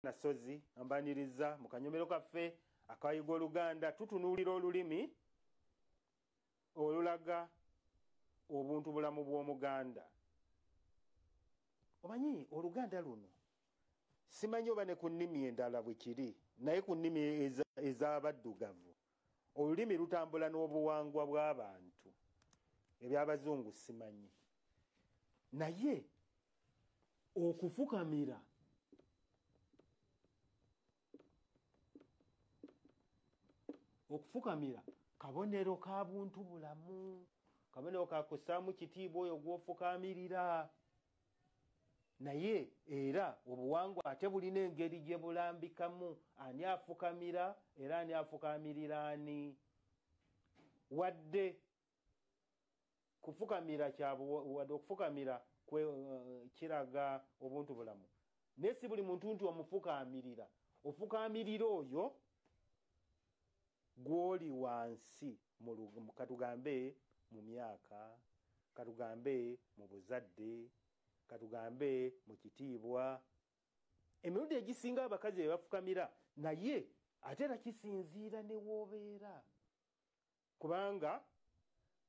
Nasozi ambaniriza mu kanyomero kaffe akayiga Oluganda. Tutunuulira olulimi olulaga obuntu bulamu bw'Omuganda. Omanyi Oluganda luno simanyi oba ne ku nnimi endala bwe kiri, naye ku nnimi ez'abaddugavu olulimi lutambula n'obuwangwa bw'abantu. Eby'abazungu simanyi, naye okufukamira kabonero ka buntu bulamu, kabonero ka kussaamu kitiibwa oyo gw'ofukamirira. Naye era obuwangwa ate bulina engeri gye bulambikamu ani afukamira era ani afukamirira ani. Wadde kufukamira wadde okufukamira kiraga obuntu bulamu, naye si buli muntu nti omufukamirira. Ofukamirira oyo gw'oli wansi, katugambe mu myaka, katugambe mu buzadde, katugambe mu kitiibwa. Emirundi egisinga abakazi be bafukamira, naye ate era kisinziira ne w'obeera, kubanga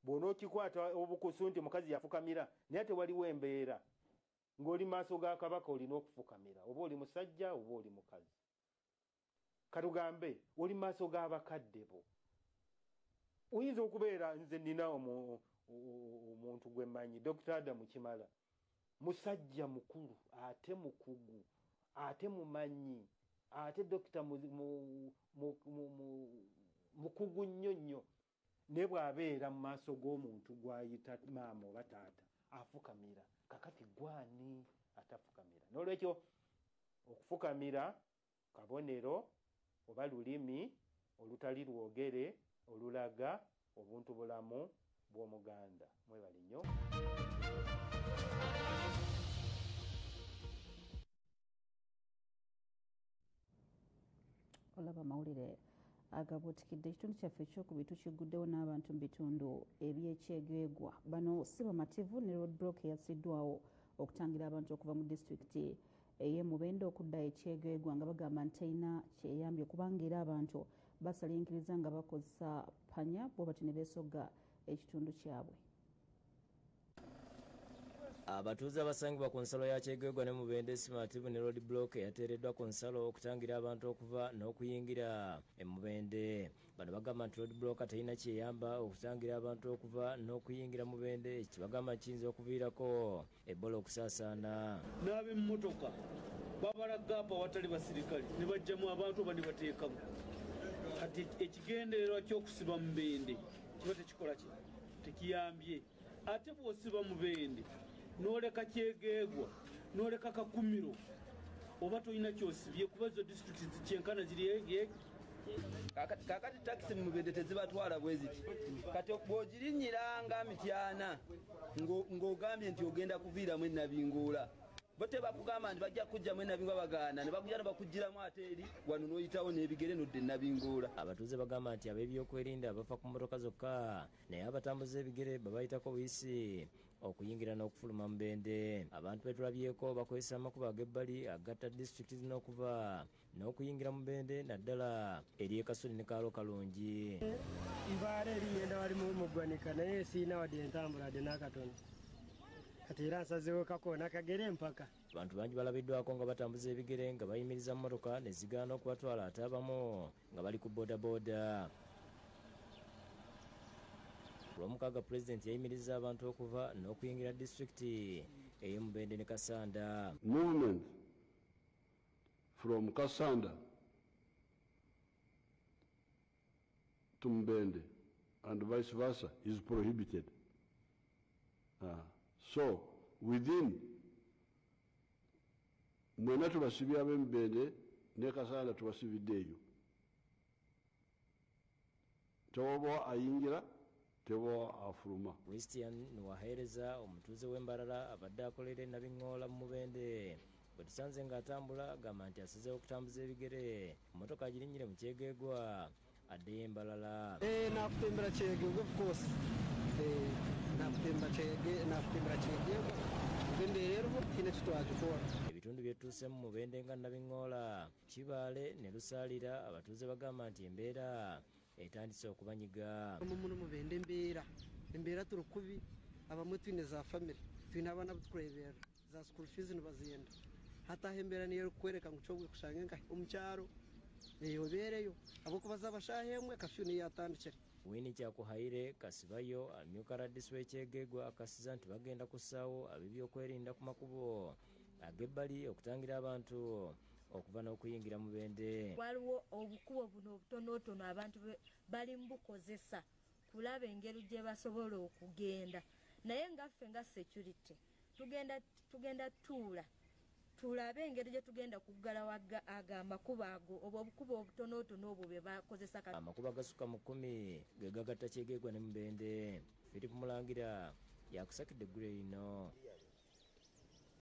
bw'onookikwata obukusu nti mukazi yafukamira, naye ate waliwo embeera ng'oli maaso ga kabaka olina okufukamira, oba oli musajja oba oli mukazi. Katugambe oli maaso g'abakadde bo, oyinza okubeera nze nina omuntu gwe mmanyi, Dr. Adamu Kimala, musajja mukulu ate mukugu ate mumanyi ate dokita mukugu nnyo nnyo, ne bw'abeera mu maaso g'omuntu gw'ayita maama oba taata afukamira. Kakati gwani atafukamira? N'olwekyo okufukamira kabonero oba lulimi olutali lwogere olulaga obuntu bulamu bw'Omuganda. Mwebale nnyo. Olaba amawulire agabuutikidde. Ekitundu kyaffe ekyokubiri tukiguddewo n'abantu mu bitundu eby'ekyegegwa. Bano si bamativu ne roadblock eyassiddwawo okutangira abantu okuva mu disitulikiti ey'e Mubende okudda ekyegegwa, nga bagamba nti terina kyeyambye kubanga era abantu basalinkiriza nga bakozesa panya bo bati ne beesogga ekitundu kyabwe. Abatuuze abasangibwa ku nsalo ya Kyegegwa ne Mubende si bamativu ne road block eyateereddwa ku nsalo okutangira abantu okuva n'okuyingira e Mubende. Bano bagamba nti road block terina kyeyamba okutangira abantu okuva n'okuyingira Mubende, kibagamba kiyinza okuviirako Ebola okusaasaana. N'ab'emmotoka babala gapa awatali basirikale ne bajjamu abantu oba ne bateekamu. Kati ekigendererwa ky'okusiba Mubende kiba tekikola ki, tekiyambye. Ate bw'osiba Mubende n'oleka Kyegegwa n'oleka Kakumiro, oba tolina kyosibye kuba ezo disitulikiti kyenkana ziri. Kakati takisi mu Mubende tezibatwala bwe ziti. Kati bw'ogirinnyira nga Mityana ng'ogambye nti ogenda kuviiramu Ennabinguula, bo tebakugamba nti bajja kujjamu Ennabinguula, bagaana ne bakujja ne bakuggyiramu ate eri wano n'oyitawo n'ebigere n'odda Ennabinguula. Abatuuze bagamba nti ab'ebyokwerinda bafa ku mmotoka zokka, naye abatambuza ebigere babayitako buyisi okuyingira n'okufuluma Mubende. Abantu betulabyeko bakozesa amakubo ag'ebbali agatta disitulikiti zino okuva n'okuyingira Mubende, naddala ery'e Kasuli ne Kaalo Kalungi. Mbaala eri ngenda wali mu ggwanika, naye siina wadde entambula wadde n'akatono. Kati era nsazeewo kakoona kagere mpaka. Abantu bangi balabiddwako nga batambuza ebigere nga bayimiriza mmotoka ne zigaana okubatwala, ate abamu nga bali ku boodabooda. Ku Lwomukaaga pulezidenti yayimiriza abantu okuva n'okuyingira disitulikiti ey'e Mubende ne Kasanda. Movement from Kasanda to Mubende and vice versa is prohibited. So within mwena tubasibye ab'e Mubende ne Kasanda tubasibidde eyo. Tewoba ayingira, tewaba afuluma. Christian Nwaheereza omutuuze w'Embarara abadde akolera e Nabingoola mu Mubende bwe tusanze ng'atambula agamba nti asazeewo okutambuza ebigere, mmotoka agirinnyire mu Kyegegwa addeyo Embalala. Nakutembera Kyegegwa of course. Nakutembera Kyegegwa. Embeera eriho tihaine eki twagikora. Ebitundu byetuusemu Mubende nga Nabiŋŋoola, Kibaale ne Lusaalira, abatuuze bagamba nti embeera etandise okubanyiga. Muno Mubende embeera turi kubi, abamwe twine za family, twine abaana butukureberera, za school fees nibaziyenda. Hataho embeera niyo erikukwereka ngu kyobwe kushange nkahi omu kyaro, obeereyo ahabw'okuba zaaba shaaha emwe kafyu niyo yatandikire. Winnie Kyakuhaire Kasibayo amyuka RDC w'Ekyegegwa akasiza nti bagenda kussaawo ab'ebyokwerinda ku makubo ag'ebbali okutangira abantu okuva n'okuyingira Mubende. Waliwo obukubo buno obutonotono abantu bali mu bukozesa kulaba engeri gye basobola okugenda, naye nga ffe nga security tugenda tuula tulabe engeri gye tugenda kuggalawo ago amakubo ago oba obukubo obutonotono obwo bwe bakozesa. Amakubo agasukka mu 10 ge gagatta Kyegegwa ne Mubende. Philip Mulangira yakusakidde eggulire lino.